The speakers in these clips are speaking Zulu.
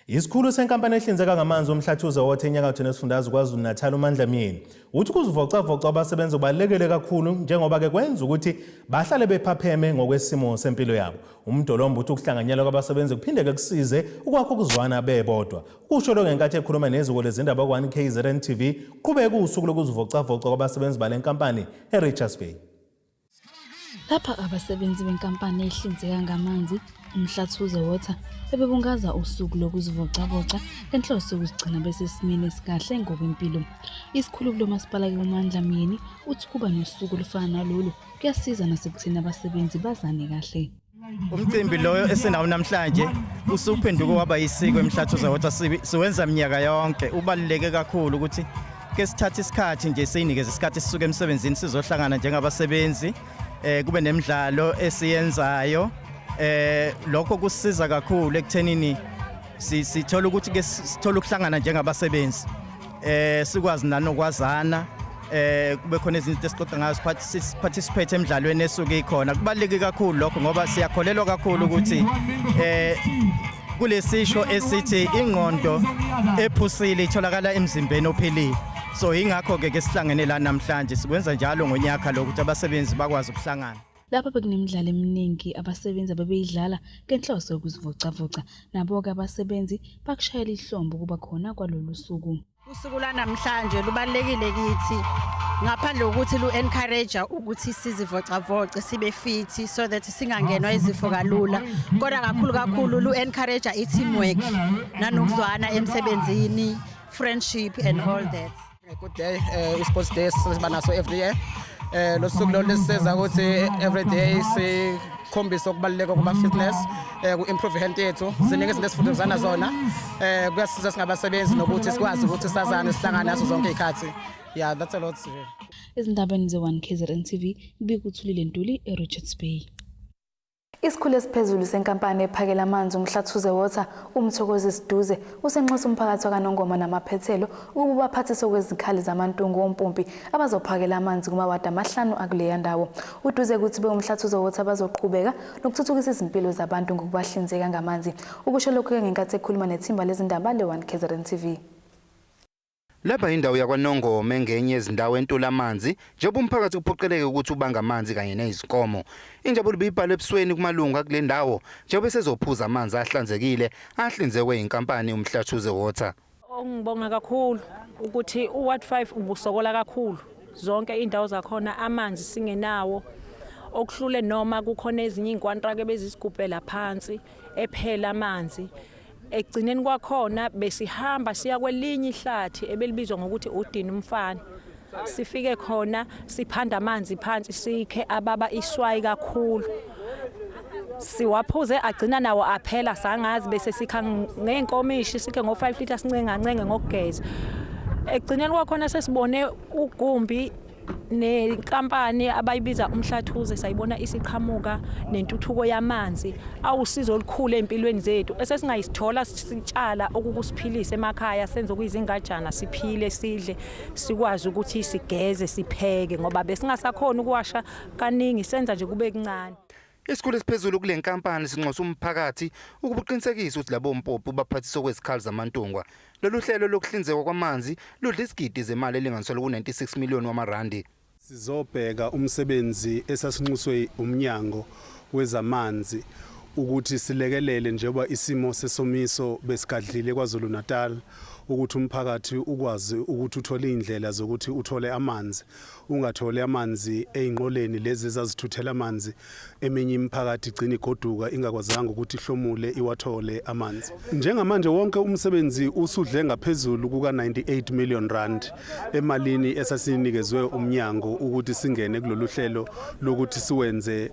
Isikhulu senkampani ehlinzeka ngamanzi uMhlathuze Water enyakatho nesifundazwe KwaZulu-Natal uMandla Myeni uthi ukuzivocavoca kwabasebenzi kubalulekile kakhulu njengoba-ke kwenza ukuthi bahlale bephapheme ngokwesimo sempilo yabo. UMdolomba uthi ukuhlanganyela kwabasebenzi kuphinde-ke kusize ukwakha ukuzwana bebodwa. Kusho lo ngenkathi ekhuluma neziko lezindaba ku-1KZN TV kuqhubeka usuku lokuzivocavoca kwabasebenzi bale nkampani eRichards Bay. Lapha abasebenzi benkampani ehlinzeka ngamanzi uMhlathuze Water bebebungaza usuku lokuzivocavoca ngenhloso yokuzigcina besesimeni esikahle ngokwempilo. Isikhulu kulo masipala-ke uMandla Myeni uthi kuba nosuku olufana nalolu kuyasiza nasekutheni abasebenzi bazane kahle. Umcimbi loyo esinawo namhlanje usuphenduke waba yisiko eMhlathuze Water, siwenza minyaka yonke. Ubaluleke kakhulu ukuthi ke sithathe isikhathi nje, siyinikeze isikhathi sisuke emsebenzini sizohlangana njengabasebenzi, kube nemidlalo esiyenzayo. Lokho kusiza kakhulu ekuthenini sithola ukuthi ke sithola ukuhlangana njengabasebenzi, sikwazi nanokwazana, kube khona izinto esixoxa ngazo, participate emidlalweni esuke ikhona. Kubaluleke kakhulu lokho ngoba siyakholelwa kakhulu ukuthi kulesisho esithi ingqondo ephusile itholakala emzimbeni ophilile. So ingakho ke sihlangene la namhlanje, sikwenza njalo ngonyaka lokhu ukuthi abasebenzi bakwazi ukuhlangana. Lapha bekunemidlalo eminingi abasebenzi abebeyidlala ngenhloso yokuzivocavoca. Nabo-ke abasebenzi bakushayela ihlombe ukuba khona kwalolu suku. Usuku lwanamhlanje lubalulekile kithi ngaphandle kokuthi lu-encourage ukuthi sizivocavoce, sibe fit so that singangenwa izifo kalula, kodwa kakhulu kakhulu lu-encourage i-teamwork nanokuzwana emsebenzini, friendship and all that. A good day, i-sports day siba naso every year. Lo suku lolu lisisiza ukuthi every day sikhombise ukubaluleka kuba fitness, ku-improve health yethu. Ziningi izinto esifundisana zona. Kuyasiza singabasebenzi nokuthi sikwazi ukuthi sazane, sihlangane nazo zonke izikhathi. Yeah, that's a lot. Ezindabeni ze-1 KZN TV, kubika uThulile Ntuli eRichards Bay. Isikhulu esiphezulu senkampani ephakela amanzi uMhlathuze Water, uMthokozisi Duze, usenxusa umphakathi wakaNongoma namaphethelo ukuba ubaphathise okwezikhali zamantungu ompompi abazophakela amanzi kumawadi amahlanu akuleya ndawo. UDuze kuthi bewuMhlathuze Water bazoqhubeka nokuthuthukisa izimpilo zabantu ngokubahlinzeka ngamanzi. Ukusho lokhu-ke ngenkathi ekhuluma nethimba lezindaba le-1 KZN TV. Lapha indawo yakwaNongoma engenye yezindawo entula amanzi njengoba umphakathi kuphoqeleke ukuthi ubanga amanzi kanye nezinkomo. Injabulo ibibhalwe ebusweni kumalungu akule ndawo njengoba esezophuza amanzi ahlanzekile ahlinzekwe inkampani uMhlathuze Water. Ngibonga kakhulu ukuthi uWard 5 ubusokola kakhulu, zonke indawo zakhona amanzi singenawo, okuhlule noma kukhona ezinye izinkwantrake bezisigubhela phansi ephela amanzi. Ekugcineni kwakhona besihamba siya kwelinye ihlathi ebelibizwa ngokuthi udini umfana, sifike khona siphanda amanzi phansi, sikhe ababa iswayi kakhulu, siwaphuze agcina nawo aphela, sangazi bese sikha ngeenkomishi, sikhe ngo-5 litre, sincengancenge ngokugeza. Ekugcineni kwakhona sesibone ugumbi nenkampani abayibiza uMhlathuze, sayibona isiqhamuka nentuthuko yamanzi awusizo olukhulu empilweni zethu esesingayisithola sitshala okukusiphilisa emakhaya, senze okuyizingajana, siphile, sidle, sikwazi ukuthi sigeze, sipheke, ngoba besingasakhona ukuwasha kaningi, senza nje kube kuncane. Isikhulu esiphezulu kule nkampani sinxusa umphakathi ukuba uqinisekise ukuthi labo mpopi baphathiswa kwezikhali zamantungwa. Lolu hlelo lokuhlinzekwa kwamanzi ludla isigidi zemali elinganiselwa ku-96 million wamarandi. Sizobheka umsebenzi esasinxuswe umnyango wezamanzi ukuthi silekelele njengoba isimo sesomiso besigadlile KwaZulu Natal, ukuthi umphakathi ukwazi ukuthi uthole izindlela zokuthi uthole amanzi, ungatholi amanzi ezinqoleni lezi ezazithuthela amanzi. Eminye imiphakathi igcina igoduka ingakwazanga ukuthi ihlomule, iwathole amanzi. Njengamanje wonke umsebenzi usudle ngaphezulu kuka 98 million rand emalini esasinikezwe umnyango ukuthi singene kulolu hlelo lokuthi siwenze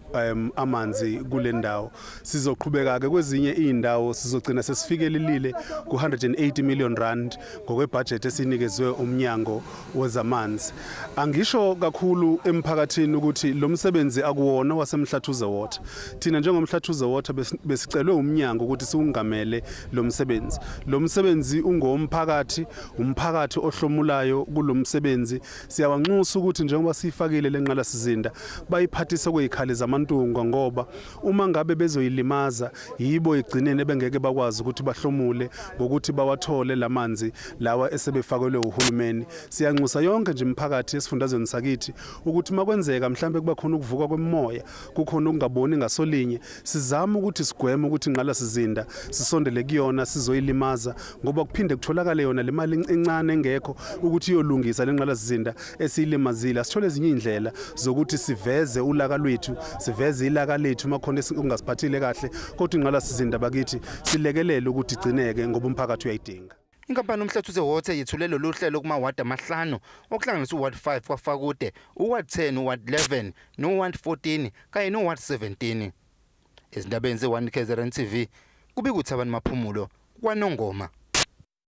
amanzi kule ndawo. Sizoqhubeka ke kwezinye izindawo, sizogcina sesifikelelile ku 180 million rand ngokwebudget esinikezwe umnyango wezamanzi. Angisho kakhulu emphakathini ukuthi lo msebenzi akuwona waseMhlathuze Water. Thina njengoMhlathuze Water besicelwe umnyango ukuthi siwungamele lo msebenzi. Lo msebenzi ungowomphakathi, umphakathi ohlomulayo kulo msebenzi. Siyawanxusa ukuthi njengoba siyifakile lenqalasizinda bayiphathise kwezikhali zamantungwa, ngoba uma ngabe bezoyilima siyoyilimaza, yibo egcineni ebengeke bakwazi ukuthi bahlomule ngokuthi bawathole lamanzi lawa esebefakelwe uhulumeni. Siyanxusa yonke nje imiphakathi esifundazweni sakithi ukuthi makwenzeka mhlambe kuba khona ukuvuka kwemimoya, kukhona ukungaboni ngasolinye, sizame ukuthi sigweme ukuthi ingqalasizinda sisondele kuyona sizoyilimaza, ngoba kuphinde kutholakale yona le mali encane engekho ukuthi iyolungisa le ngqalasizinda esiyilimazile. Asithole ezinye iy'ndlela zokuthi siveze ulaka lwethu, siveze ilaka lethu uma khona okungasiphathile kahle, kodwa ingqalasizinda bakithi silekelele ukuthi igcineke ngoba umphakathi uyayidinga. Inkampani uMhlathuze Water yethule lolu hlelo kumawadi amahlanu okuhlanganisa uWard 5 kwaFakude, uWard 10, uWard 11, noWard 14 kanye noWard 17. Ezindabeni ze-1 KZN TV kubika uThabani Maphumulo kwaNongoma.